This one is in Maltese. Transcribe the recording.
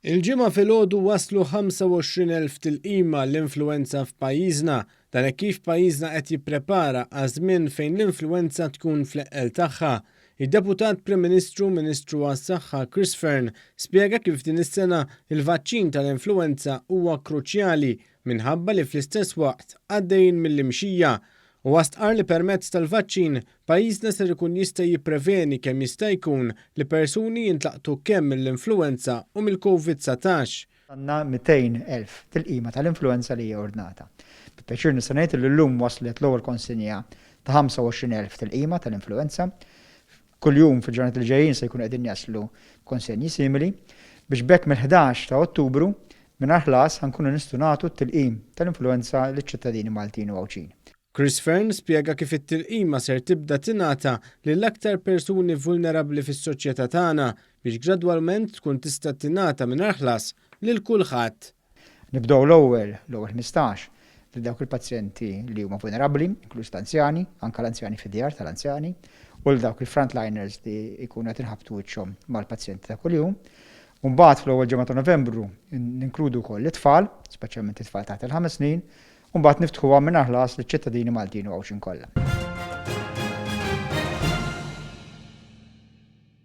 Il-Ġimgħa filgħodu waslu 25,000 tilqima għall-influwenza f'pajjiżna. Dan hekk kif pajjiżna qed jipprepara għaż-żmien fejn l-influwenza tkun fl-eqqel tagħha. Id-Deputat Prim Ministru u Ministru għas-Saħħa Chris Fearne spjega kif din is-sena il-vaċċin tal-influwenza huwa kruċjali minħabba li fl-istess waqt għaddejjin mill-imxija. Huwa stqarr li permezz tal-vaċċin, pajjiżna ser ikun jista' jippreveni kemm jista' jkun li persuni jintlaqtu kemm mill-influwenza u mill-Covid 19. Għandna 200,000 tilqima tal-influwenza li hija ordnata. Bi pjaċir nista' ngħid li llum waslet l-ewwel konsenja ta' 25,000 tilqima tal-influwenza. Kuljum fil-ġranet li ġejjin se jkunu qegħdin jaslu konsenji simili biex b'hekk mill-11 ta' Ottubru Mingħajr ħlas ħa nkunu nistgħu nagħtu t-tilqim tal-influwenza liċ-ċittadini Maltin u Għawdxin. Chris Fearne spjega kif it-tilqima ser tibda tingħata lill-aktar persuni vulnerabbli fis-soċjetà tagħna biex gradwalment tkun tista' tingħata mingħajr ħlas lil kulħadd. Nibdew l-ewwel, l-ewwel 15, lil dawk il-pazjenti li huma vulnerabbli, inkluż l-anzjani, anke l-anzjani fid-djar tal-anzjani, u lil dawk il-frontliners li jkunu qed inħabbtu wiċċhom mal-pazjenti ta' kuljum. U mbagħad fl-ewwel ġimgħa ta' Novembru ninkludu wkoll it-tfal, speċjalment it-tfal taħt il-ħames snin, u mbagħad niftħuha mingħajr ħlas liċ-ċittadini Maltin u Għawdxin kollha.